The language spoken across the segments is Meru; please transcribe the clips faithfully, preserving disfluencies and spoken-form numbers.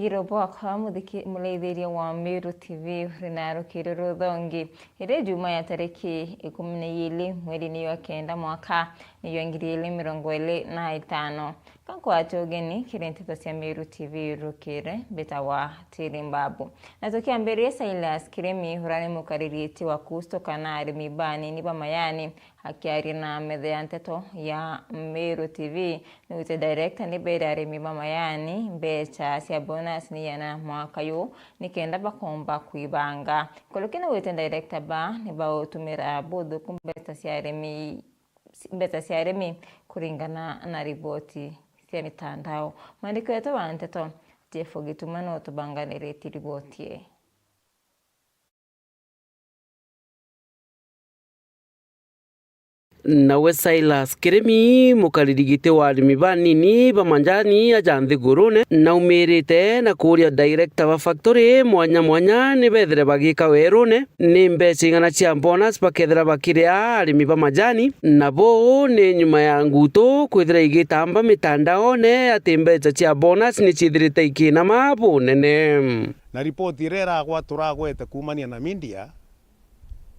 Rwakwa muthiki-, muraithiria wa Meru T V, uri na rukiri ruthongi. Iri Juma ya tariki ikumi na iiri mweri ni wa kenda mwaka ni jwa ngiri iiri mirongo iiri na itano. Ka nkwate ugeni kiri nteto cia Meru T V rukiri, mbitawa Tiri Mbabu. Na tukiambiria, Silas Kirimi, uria ni mukaririti wa Kusto kana arimi banini ba majani, akiaria na metha ya nteto ya Meru T V, niwite director ni bere arimi ba majani mbecha cia bonus ni yana mwaka yu, nikenda bakomba kwibanga. Nkuruki niwite director ba ni bautumira buthuku mbecha cia arimi, mbecha cia arimi kuringana na riboti cia mitandao. Mwandiki wetu wa nteto, Jeff Gituma, no tubanganiriti riboti ii. Nawe Silas Kirimi, mukariri giti wa arimi banini ba majani aja nthigurune, naumirite na kuuria director ba factory mwanya mwanya ni bethire bagika werune, ni mbecha igana cia bonus bakethira bakiria arimi ba majani, na buu ni nyuma ya ngutu kwithira igitamba mitandaone ati mbecha cia bonus ni ciithirite ikinama bunene. Na ripoti iria iragwa turagwete kuumania na media,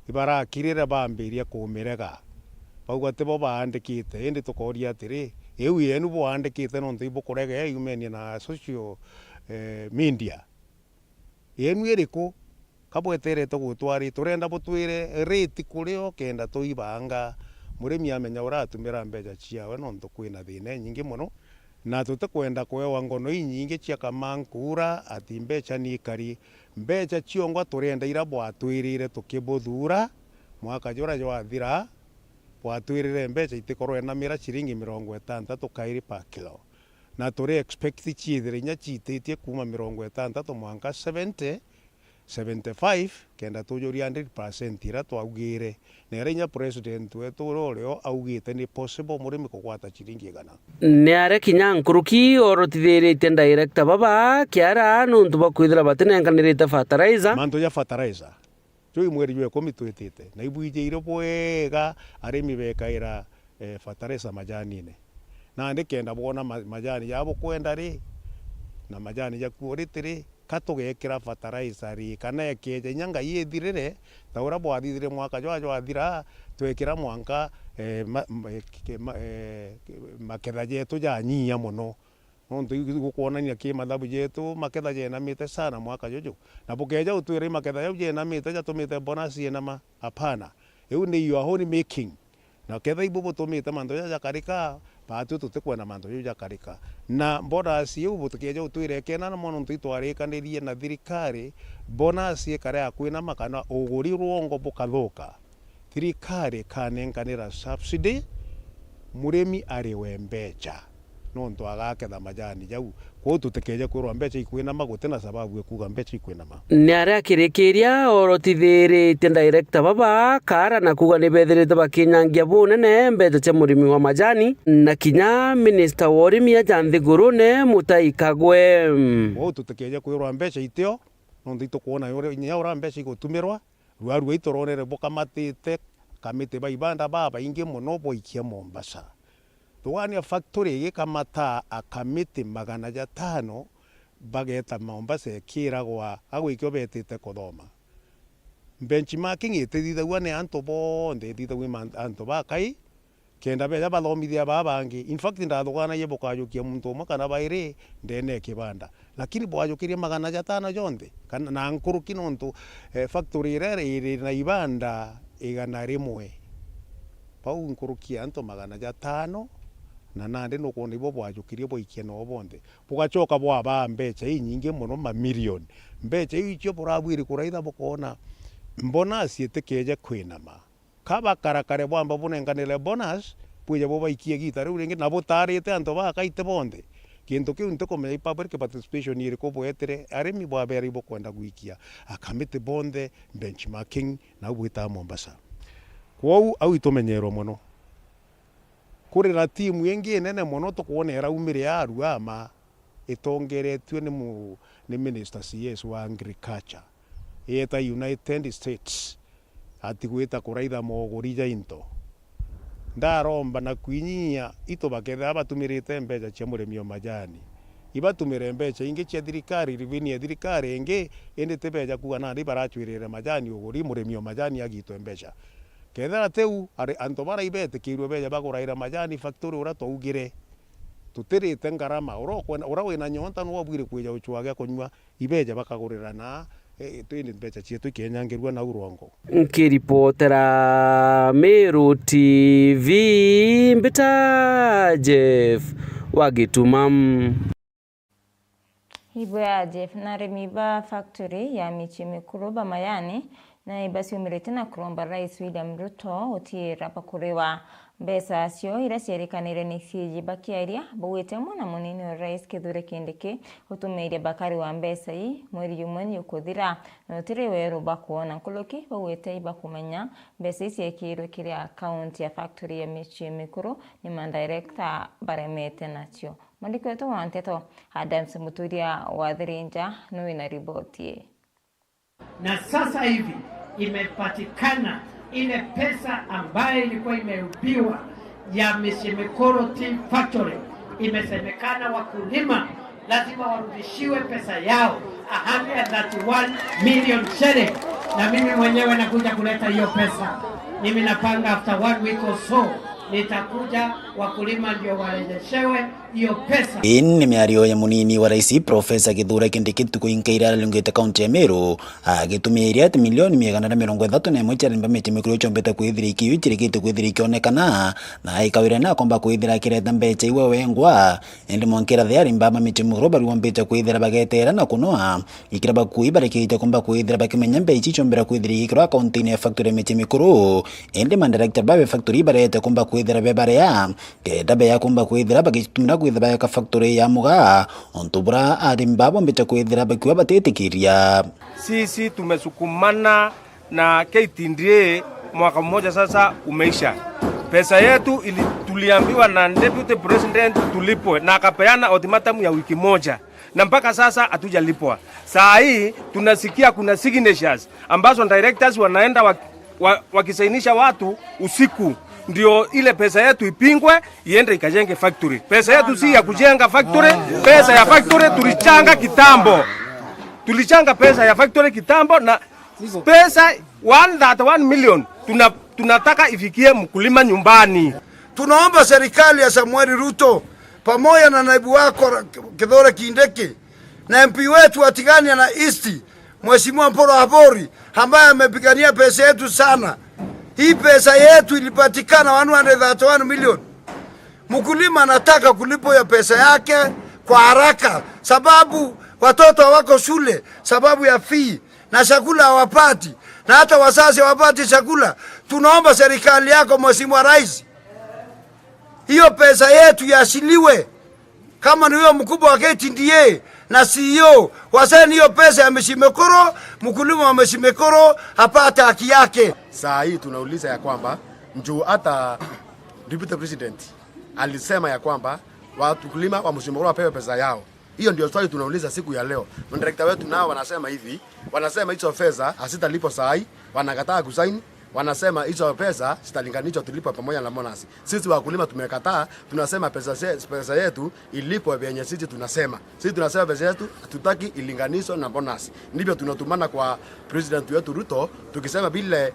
ibarakirire bambiria kumirega. Bauga tibo baandikite, indi tukooria atiri, iu yenu bwaandikite nontu ibukurega yumenie na social, eh, media? Yenu iriku? Ka bweterete gutwari? Turenda butwire rate kurio kenda tuibanga. Murimi amenya uratumira mbecha ciawe nontu kwina thina inyingi mono. Na tutikwenda kwewa ngono inyingi cia kamankura ati mbecha ni ikari. Mbecha ciongwa turenda ira bwatwirire tukibuthuura mwaka juria jwathira, bwatwirire mbecha itikorwe na mira ciringi mirongo itantatu kairi per kilo. Na turi expect ciithire inya ciititie kuuma mirongo itantatu mwanka seventy, seventy-five, kenda tujuria hundred percent ira twaugire. Na ira inya president wetu uria urio augite ni possible murimi kugwata ciringi igana. Ni aria kinya nkuruki orotithiritie director baba kiara nuntu bwa kwithira batinenkanirite fertilizer. Mantu ja fertilizer, juu i mweri jwa ikumi twitite, na ibwijire bwega arimi bekaira, eh, fertilizer majanine. Nandi kenda bwona ma-, majani ja bukwenda ri, na majani ja quality ri, ka tugekira fertilizer ri, kana ekeja inya ngai ithirire, ta uria bwathithire mwaka jwa jwathira, twekira mwanka, eh, ma-, ma-, eh, ke-, ma-, eh, maketha jetu janyia mono. Nontu igukwonania ki mathabu jetu, maketha jenamite sana mwaka juju. Na bukeja utwira i maketha jau jenamite jatumite bonus yenama? Hapana. Iu ni your own making. Na ketha ibu butumite mantu jaja jakarika, baatwi tutikwenda mantu jau jakarika. Na bonus iu butikeja utwira ikena namo nontu itwarikanirie na thirikari, bonus ikare ya kwinama kana uguri rwongo bukathuka. Thirikari ikanenkanira subsidy, murimi ariwe mbecha, nontu agaketha majani jau. Kwou tutikeje kwirwa mbecha ikwinama, guti na sababu ikuuga mbecha ikwinama. Ni aria akirikiria orotithiritie director baba kaara na kuuga ni bethirite bakinyangia bunene mbecha cia murimi wa majani, na kinya minister wa urimi aja nthigurune Mutai Kagwe. Kwou tutikeje kwirwa mbecha itio, nontu itukwona uria, inya uria mbecha igutumirwa, Ruarua ituronere bukamatite kamiti ba ibanda babaingi mono bwaikia Mombasa. Thugania factory igikamata akamiti magana jatano bageta Mombasa ikiragwa agwikio betite kuthoma. Benchmarking itithithagua ni antu bonthe, ithithagua ni man-, antu bakai, kenda beja bathomithia baa bangi. In fact, ndathuganagia bukajukia muntu umwe kana bairi ndene ya kibanda. Lakini bwajukirie magana jatano jonthe, kana na nkuruki, nontu, eh, factory iria iri na ibanda igana rimwe. Bau nkuruki ya antu magana jatano, na nandi nukwona ibo bwajukirie bwaikia noo bonthe. Bugacoka bwabaa mbecha inyingi mono, mamirioni. Mbecha iu icio burabwiri kuraitha bukoona bonus itikeje kwinama. Ka bakarakare bwamba bunenkanire bonus, bwije bubaikie giita riu ringi, na butaarite antu bakaite bonthe. Kintu kiu ntikumenya i public participation iriku bwetire arimi bwabere ibukwenda gwikia akamiti bonthe benchmarking nau bwitaa Mombasa. Kwou au itumenyerwe mono. Kuri na timu ingi inene mono tukwona iraumire arua ama itongeretue ni mu-, ni Minister C S wa Agriculture, ieta United States, ati gwita kuraitha moguri ja into. Ndaromba na kwinyia itu bakethira batumirite mbecha cia murimi o majani, ibatumire mbeca ingi cia thirikari, revenue ya thirikari ingi, indi tibeja kuuga nandi baracwirire majani uguri, murimi o majani agitwe mbeca. Kethira tiu, ari, antu bara ibetikirue beja baguraira majani factory uria twaugire, tutirite ngarama. Uria ukwenda, uria wina nyonta niwe ubwire kwija ucwaa gia kunyua, ibeja bakagurira na, eh, twindi mbeca cietu ikenyangirua nau rwongo. Nkiripotera Meru T V, mbita Jeff wa Gituma. Ibwe ya Jeff na arimi ba factory ya michii mikuru ba majani na ibaciumiritie na kuromba Rais William Ruto utiira bakuriwa. Mbeca cio iria cierikanire ni ciiji bakiaria, baugite amwe na munini wa Rais Kithure Kindiki gutumiiria bakari wa mbeca ii mweri jumwe ni jukuthira, na utiri weru bakwona nkuruki, baugite ibakumenya mbeca ii ciekirwe kiri akaunti ya factory ya michii mikuru ni madirector baremete nacio. Mwandiki wetu wa nteto Adams Muturia wa Thirinja niwe wina riboti ii. Na sasa hivi imepatikana ile pesa ambayo ilikuwa imeibiwa ya Michii Mikuru Tea Factory. Imesemekana wakulima lazima warudishiwe pesa yao, a hundred thirty-one million shilling. Na mimi mwenyewe nakuja kuleta hiyo pesa. Mimi napanga after one week or so, nitakuja, wakulima ndio warejeshewe hiyo pesa. Ii ni miario ya munini wa Rais, Profesa Kithure Kindiki, ntuku inkaire ararungite kaunti ya Meru, agitumiiria ati milioni magana jana mirongo ithatu na imwe cia arimi ba michii mikuru iciombete kwithira ikiu, icirikite kwithira ikionekana, na aikawira ni akomba kwithira akireta mbeca iwe wengwa. Indi mwanka irathi arimi ba michii mikuru bariumbite kwithira bageteera na kunoa, ikira bakui barikite kumba kwithira bakimenya mbeca ici iciombera kwithira igikirwa akaunti-ini ya factory ya michii mikuru. Indi madirector ba factory barete kumba kwithira be baria, kenda beya kumba kwithira bagitumira kwithira baeka factory ya mugaa, untu bura arimi baa bombite kwithira bakiuga batitikiria. Sisi tumesukumana na K T D A mwaka mmoja sasa umeisha. Pesa yetu ili-, tuliambiwa na Deputy President tulipwe, na akapeana ultimatum ya wiki moja, na mpaka sasa hatujalipwa. Saa hii tunasikia kuna signatures ambazo directors wanaenda wa-, wa-, wakisainisha watu usiku, ndio ile pesa yetu ipingwe, iende ikajenge factory. Pesa yetu si ya kujenga factory, pesa ya factory tulichanga kitambo. Tulichanga pesa ya factory kitambo, na pesa one thirty-one million tuna-, tunataka ifikie mkulima nyumbani. Tunaomba serikali ya Samuel Ruto pamoja na naibu wako Ra-, Kithure Kindiki na M P wetu wa Tigania na East, Mheshimiwa Mpuru Aburi, ambaye amepigania pesa yetu sana. Hii pesa yetu ilipatikana one hundred thirty-one million. Mkulima anataka kulipwa hiyo pesa yake kwa haraka, sababu watoto hawako shule sababu ya fee, na chakula hawapati, na hata wazazi hawapati chakula. Tunaomba serikali yako, Mheshimiwa Rais, hiyo pesa yetu iachiliwe. Kama ni huyo mkubwa wa K T D A na C E O, waseni hiyo pesa ya Michii Mikuru, mkulima wa Michii Mikuru apate haki yake. Saa hii tunauliza ya kwamba, juu hata Deputy President alisema ya kwamba wakulima wa Michii Mikuru wapewe pesa yao. Hiyo ndio swali tunauliza siku ya leo. Madirector wetu nao wanasema hivi, wanasema hizo pesa hazitalipwa saa hii, wanakataa kusaini, wanasema hizo pesa zitalinganishwa tulipwe pamoja na bonus. Sisi wakulima tumekataa, tunasema pesa ze-, pesa yetu ilipwe vyenye sisi tunasema. Sisi tunasema pesa yetu hatutaki ilinganishwe na bonus. Ndivyo tunatumana kwa President wetu Ruto, tukisema vile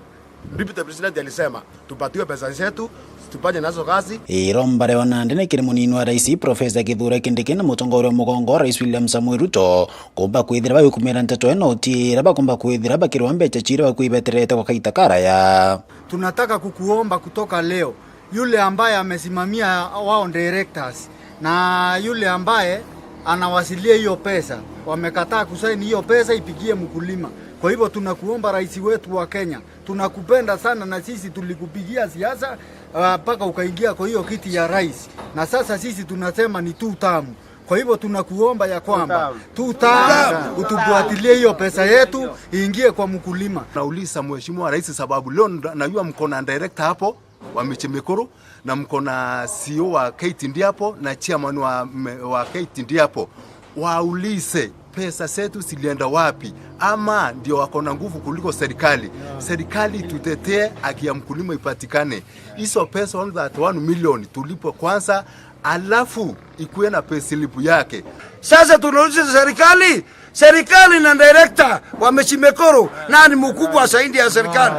Deputy President alisema, tupatiwe pesa zetu, tufanye nazo kazi. Iromba rio nandi ni kiri munini wa rais, Profesa Kithure Kindiki, na mutongoria wa mugongo, Rais William Samoei Ruto, kumba kwithira bagikumira nteto ino, utiira bakumba kwithira bakirwa mbeca ciria bakwibeterete gwa kaita karaya. Tunataka kukuomba kutoka leo, yule ambaye amesimamia wao directors na yule ambaye anawasilia hiyo pesa, wamekataa kusaini hiyo pesa ipigie mkulima. Kwa hivyo tunakuomba, rais wetu wa Kenya, tunakupenda sana na sisi tulikupigia siasa, ah, mpaka ukaingia kwa hiyo kiti ya rais. Na sasa sisi tunasema ni two term. Kwa hivyo tunakuomba ya kwamba two term, utufuatilie hiyo pesa yetu iingie kwa mkulima. Nauliza Mheshimiwa Rais sababu leo ndo-, najua mko na director hapo wa Michii Mikuru na mko na C E O wa K T D A hapo na chairman wa, wa K T D A hapo. Waulize pesa zetu zilienda wapi, ama ndio wako na nguvu kuliko serikali? Serikali tutetee haki ya mkulima ipatikane. Hizo pesa one thirty-one million tulipwe kwanza, Alafu ikuwe na payslip yake. Sasa tunauliza serikali, serikali na director wa Meshimekoro, nani mkubwa zaidi ya serikali?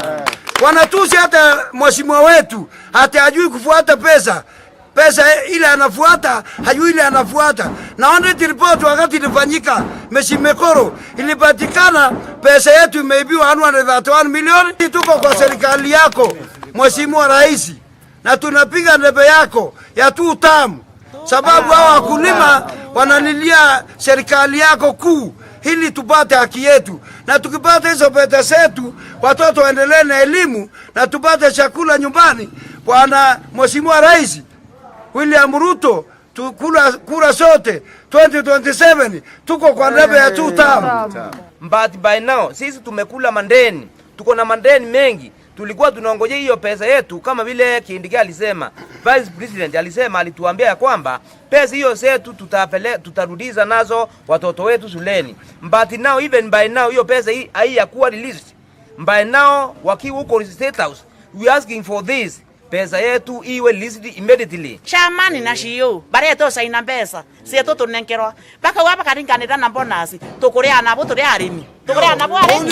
Wanatusi hata mheshimiwa wetu, hata ajui kufuata pesa. Pesa ile anafuata, hajui ile anafuata. Na audit report wakati ilifanyika, Meshimekoro, ilipatikana pesa yetu imeibiwa one hundred thirty-one million. Tuko kwa serikali yako, Mheshimiwa Rais, na tunapiga debe yako ya two term, sababu hawa wakulima wanalilia serikali yako kuu ili tupate haki yetu, na tukipata hizo pesa zetu, watoto waendelee na elimu na tupate chakula nyumbani. Bwana Mheshimiwa Rais William Ruto, tu-, kura, kura sote twenty twenty-seven, tuko kwa debe ya two term. But by now, sisi tumekula mandeni. Tuko na mandeni mengi. Tulikuwa tunaongojea hiyo pesa yetu, kama vile Kindiki alisema. Vice President alisema, alituambia ya kwamba pesa hiyo zetu tutapele-, tutarudiza nazo watoto wetu shuleni. But now, even by now, hiyo pesa hii haijakuwa released. By now, wakiwa huko State House, we asking for this. Pesa yetu iwe released immediately. Chairman na C E O baretwo saina mbeca cietu tunenkerwa, bakauga bakaringanira na bonus, tukuria nabo turi arimi, tukuria nabo arimi,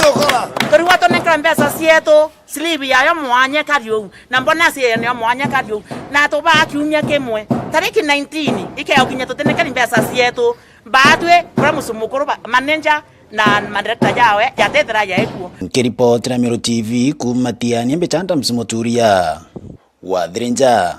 turigwa tunenkerwa mbeca cietu, slip yayo mwanya kari uu, na bonus yayo mwanya kari uu, na tubaa kiumia kimwe, tariki nineteen ikeokinya tutinenkeri mbeca cietu, baatwi kuria mucii mukuru ba-, manager na madirector jawe jatethera jae kuo. Nkiripotera Meru T V kuuma Tiania, mbita Adams Muturia wa Thirinja.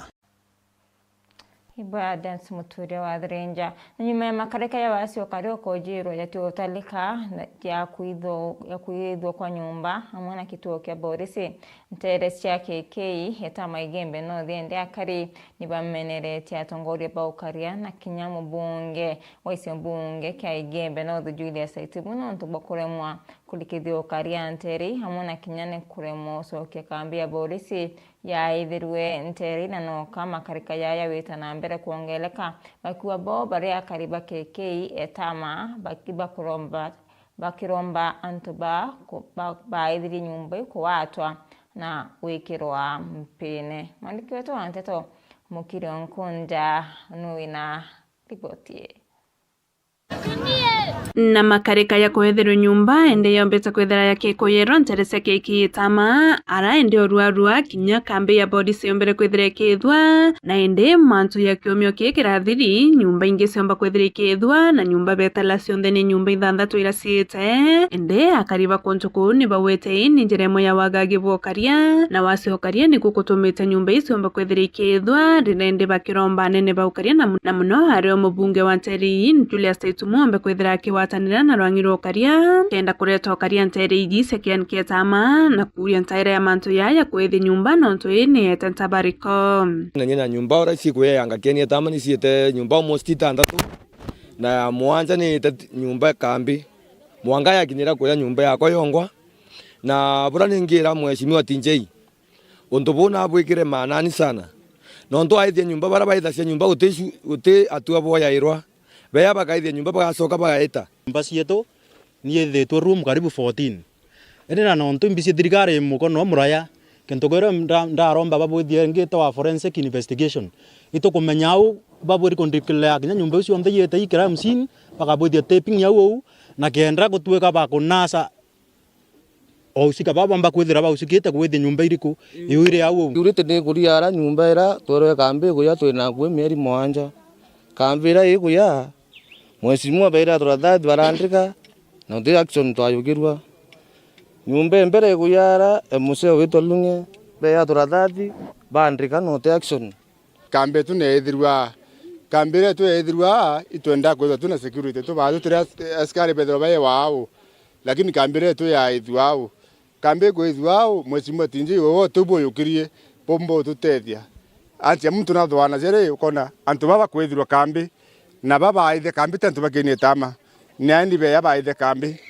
Ibwa Adams Muturia wa Thirinja. Na nyuma ya makarika ya wacio kari ukujirwa jati utalika na ya kwitho-, ya kwithwa kwa nyumba amwe na kituo kia borisi, ntere cia K K eta Maigembe North ende akari nibameneretie atongoria ba ukaria na kinya mubunge wa gicigo mbunge kia Igembe North Julius Aitibu nontu bwa kuremwa kurikithia ukaria ntere ii amwe na kinya ni kuremwa ucokia kambi ya borisi yaaithirwe ntere ii na noka makarika yaya wita na mbere kwongeleka. Bakiuga bo bari akari ba K K eta ma baki-, bakuromba bakiromba antu ba ku-, ba-, baaithirie nyumba iu kuwatwa na gwikirwa mpine. Mwandiki wetu wa nteto Mukiri Onkunda nu wina riboti ii. Na makarika ya kwethirwe nyumba ende yombete kwithira yakikuyirwa ntere cia K K eta ma ara ende orwarua kinya kambi ya borisi yombere kwithira ikithwa. Na indi mantu ya kiumio kii kirathiri, nyumba ingi ciomba kwithira ikithwa, na nyumba betala cionthe ni nyumba ithanthatu ira ciite. Indi akari ba kuntu kuu ni bauite ii ni njira imwe ya wagagi bwa ukaria, na wacio ukaria niku kutumite nyumba ii ciomba kwithira ikithwa, riria indi bakiromba anene ba ukaria na mu-, na muno ario mubunge wa ntere ii, Julius Taitumu ombe kwithira akigwatanira na rwang'i rwa ukaria, kenda kureta ukaria ntere iji cia kiani kia Tama, na kuuria ntaira ya mantu yaya kwithia nyumba nontu ii ni ete ntabariko. Na nyina nyumba ura cikwiyanga kieni Tama ni ciite nyumba almost itantatu, na ya mwanja ni ite nyumba kambi. Mwanga yakinyira kuya nyumba yakwa yongwa, na bura ningira Mheshimiwa T J, untu buu nabwikire maanani sana. Nontu aithia nyumba, bara baithacia nyumba guti cu-, guti atua boyairwa. Beya bakaithia nyumba, bagacoka bagaita. Nyumba cietu ni ithitwe room karibu fourteen. Indi na nontu mbici thirikari i mukono muraya, kintu kiria nda-, ndaromba babwithie ngite wa forensic investigation. Itukumenya au babwiri kundikilea kinya nyumba iu cionthe iite i crime scene, bakabwithia taping ya au au, na kenda gutwika bakunasa Wahusika baa boomba kwithira bahusukite kwithia nyomba iriku? Iu iri au. Security ni ikuria ara nyomba ira twerwe kambi ikuya twina akui mieri mwanja. Kambi ira ikuya, mheshimiwa baira turathati barandika, na guti action twayukirua. Nyomba imbere ikuya ara, M C A witwa Lunge, beya turathati, baandika, na guti action. Kambi yetu ni yaithirua. Kambi iria yetu yaithirua, itwendaa kwithirwa twina security. Tubaa tutiri as-, askari bethirwa bai wau. Lakini kambi iria yetu yaithua au. Kambi ikwithua au, mheshimiwa T J, wewe tu buyukirie, bumba ututethia. Antia muntu nathwanagia ri, ukona antu baba kwithirwa kambi, na baba aithe kambi ti antu bakinie tama. Ni aeni beya baithe kambi.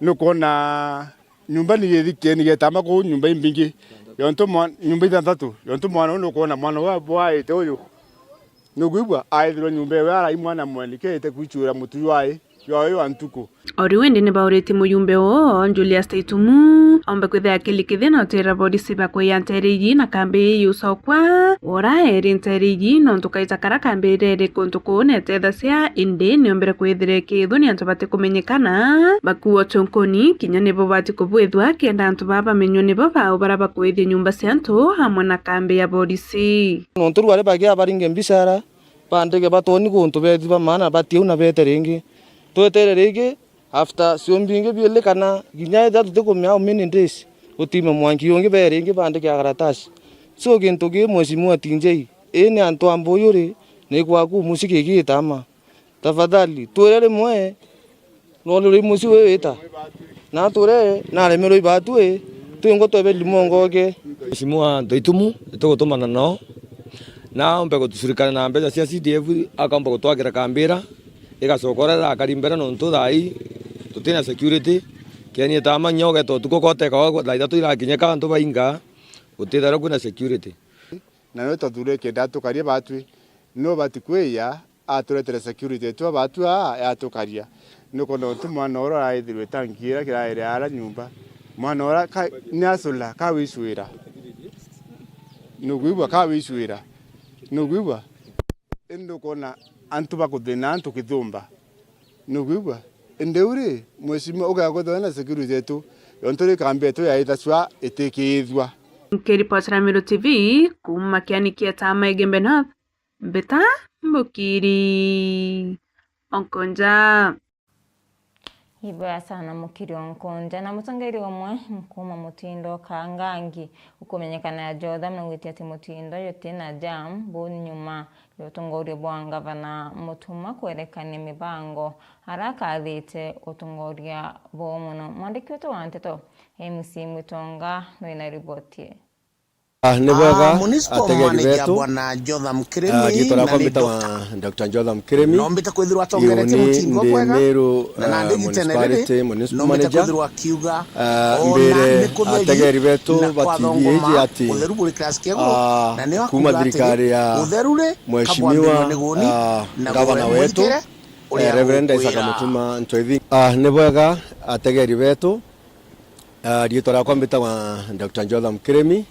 Nukwona Nyomba ni yithikeni getama kuu nyomba imbingi. Yontu mwa-, nyomba ithanthatu. Yontu mwana uyu nukwona mwana uyu bwaite uyu. Nukwigua aithirwe nyomba iwe arai mwana mweni kiite kwichuira mutu jwai. Yo yo antuko. O riu indi ni bauritie mujumbe oo Julius Taitumu ombe kwithira akiri kithina utira borisi bakuiya nteere iji na kambi ii yucokwa. Ura eri nteere iji nontu kaita kara kambi iria iri kuntu kuu na itethacia, indi niombire kwithira ikiithwa ni antu batikumenyekana. Bakuo chonkoni kinya nibo bati kubwithwa kenda antu baa bamenywa nibo bau bara bakuithia nyumba cia antu amwe na kambi ya borisi. Nontu rwari bagia baringe mbicara, bandike batoni guntu bethi ba maana batiauna bete ringi. Twetere ringi after ciumbi ingi biili kana kinya ethira tutikumenya how many days, gutime mwanki ungi bee ringi bandike a karatasi. So gintu gii Mheshimiwa T J, ii ni antu a Mbuyuri, ni kwaku muciki gitama. Tafadhali, twire rimwe, nontu ri muci wi wita. Na twire, naremerwe ibatu ii, twingwa twebe limongoke. Mheshimiwa Ntoitumu, itugutumana noo, na ombe gutucurikana na mbeca cia C D F, akomba gutwakira kambira, igacoka uria irakari mbere, nontu thaa ii tutina security. Keni itamanyia ugeta utuku koteka thaa ithatu irakinyika, antu bainga, gutithaira kwina security. Na niwe twathuurire kenda atukaria batwi, niwe ubati kwiya aturetere security yetu batwi aa yatukaria. Nukwona untu mwana uria araithirwe tanki iria kiraire ara nyumba, mwana uria ka-, ni asula kawicwira. Nukwigua kawicwira. Nukwigua? Indi ukwona antu bakuthina antu kithumba. Nukwigua? Indi u ri, mheshimiwa, ugakwithwa na security yetu, yontu ri kambi yetu yaithacua itikiithua. Nkiripotera Meru T V kuuma kiani kia Tama Igembe North, Mbita Mbukiri Onkonja. Ibwega sana Mukiri Onkonja. Na mutongeria umwe nkuuma Mutindo Kangangi ukumenyekana ya Jotham naugite ati mutindo jutina jam bu nyuma ya utongoria bwa ngavana Mutuma kwerekania mibango ara akathite utongoria buu mono. Mwandiki wetu wa nteto M C Mwitonga nwina riboti ii. Ah, ni bwega, ah, municipal ategeri manager betu, bwana Jotham Kirimi, ah, riitwa riakwa na ni mbitagwa Doctor Doctor Jotham Kirimi. Nombite kwithirwa atongerete mutindo bwega, Meru, na nandi ah, itene riri, municipality, municipal manager. Nombite kwithirwa akiuga, ah, ona mbere ni kutheri ategeri betu na ba T V iji ati, utheru buri class kia iguru, ah, na nio kuma akuuga atiri, thirikari ya utheru ri, mheshimiwa, kabwambirwe ni guuni, ah, na gavana wetu, eh, Reverend Isaac Mutuma Ntoithi. Ah, ni bwega, ategeri betu, ah, riitwa riakwa mbitagwa Doctor Jotham Kirimi.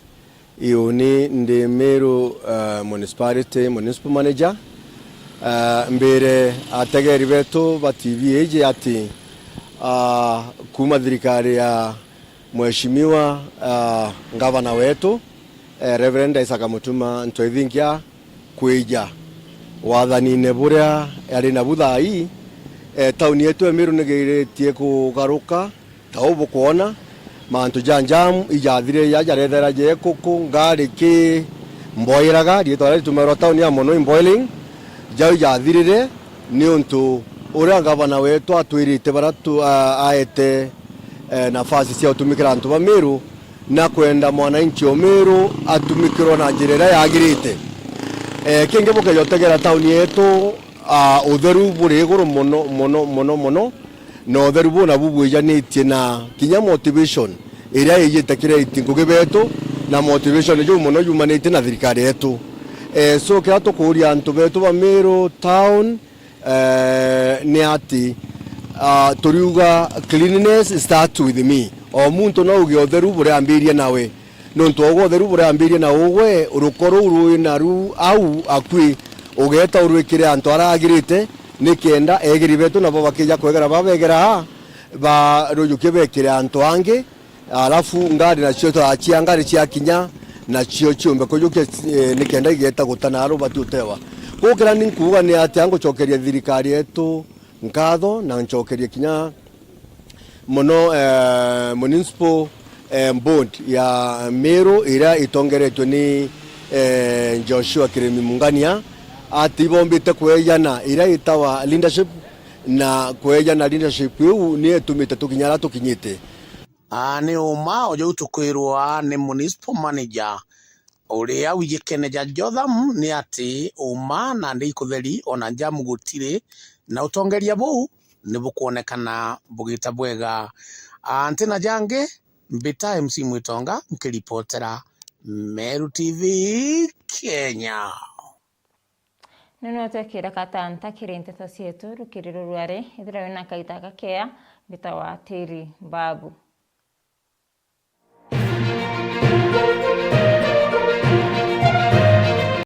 Iuni ndi Meru, ah, Municipality Municipal Manager. Ah, mbire ategeri betu ba T V iji ati, ah, kuma thirikari ya mheshimiwa, ah, ngavana wetu, eh, Reverend Isaac Mutuma Ntoithinkia kwija wathanine buria ari nabu thaa ii, eh, tauni yetu ya Meru nigiritie kugaruka. Ta uu bukwona, mantu ja njamu ijathirire, ja jarethera jekuku, ngari ki mboiraga, riitwa riria ritumairwa tauni ya mono i mboiling, jau ijathirire, niuntu uria ngavana wetu atwirite baria tu-, a-, aete, eh, nafasi cia utumikira antu ba Meru, na kwenda mwananchi o Meru atumikirwa na njira iria yagirite. Eh, kingi bukeja utegera tauni yetu, ah, utheru buri iguru mono, mono, mono, mono. Na utheru buu nabu bwijanitie na kinya motivation iria ijite create ngugi betu, na motivation juu mono jumanitie na thirikari yetu. Eh, so kiria tukuuria antu betu ba Meru town, eh, ni ati, ah, turiuga cleanliness starts with me. O muntu no auge utheru buriambirie nawe. Nontu ogwe utheru buriambirie na ugwe, ruko ruu rwi naru au akui, ugeeta urwikire antu aria agirite, nikenda egeri betu nabo bakija kwegera babegera aa, barujukie bekire antu angi, alafu ngari nacio twacia ngari ciakinya, nacio ciumbe kujukia, eh, nikenda igeeta gutana aru bati utewa. Gukira ni nkuuga ni atia ngucokeria thirikari yetu nkatho, na ncokerie kinya mono, eh, municipal, eh, board ya Meru iria itongeretwe ni, eh, Joshua Kirimi Mungania, ati ibombite kwejana iria itawa leadership, na kwejana leadership iu ni itumite tukinya aria tukinyite. Aa, ni uma o jau tukwirwa ni municipal manager uria wijikene ja Jotham ni ati uma nandi ikutheri ona njamu gutiri, na utongeria buu ni bukwonekana bugita bwega. Aa, nti na jangi, mbita M C Mwitonga nkiripotera Meru T V Kenya. Nini utwekire katanta kiri nteto cietu rukiri rurwari, ithira wina kaita gakea, mbitawa Tiri Babu.